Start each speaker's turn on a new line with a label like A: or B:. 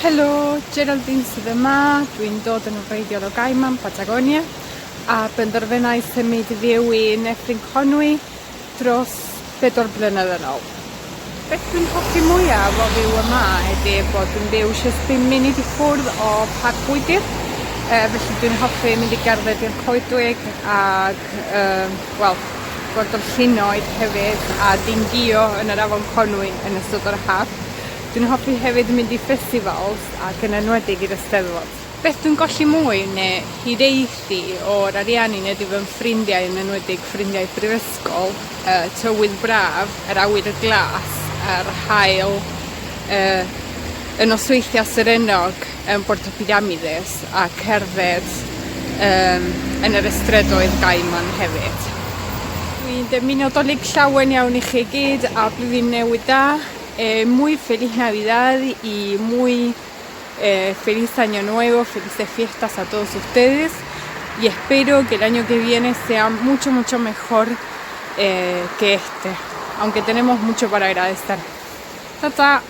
A: Helo, Geraldine sydd yma. Dwi'n dod yn wreiddiol o Gaiman, Patagonia, a benderfynais symud i fyw i Nyffryn Conwy dros bedwar blynedd yn ôl. Beth dwi'n hoffi mwyaf o fyw yma ydy bod dwi'n byw jyst bum munud i ffwrdd o Parc Gwydir, felly dwi'n hoffi mynd i gerdded i'r coedwig ag wel, gweld yr llynnoedd hefyd a dingio yn yr Afon Conwy yn ystod yr haf. Dwi'n hoffi hefyd mynd i festivals ac yn enwedig i'r Eisteddfod. Beth dwi'n golli mwy neu hiraethu o'r Ariannin ydy fy ffrindiau yn enwedig ffrindiau prifysgol, y tywydd braf, yr awyr glas, yr haul, y y nosweithiau serennog yn Puerto Pirámides a cerdded yym yn yr ystrydoedd Gaiman hefyd. Dwi'n dymuno Dolig llawen iawn i chi gyd a blwyddyn newydd dda. Muy feliz Navidad y muy feliz año nuevo, felices fiestas a todos ustedes y espero que el año que viene sea mucho mucho mejor que este, aunque tenemos mucho para agradecer. Ta ta!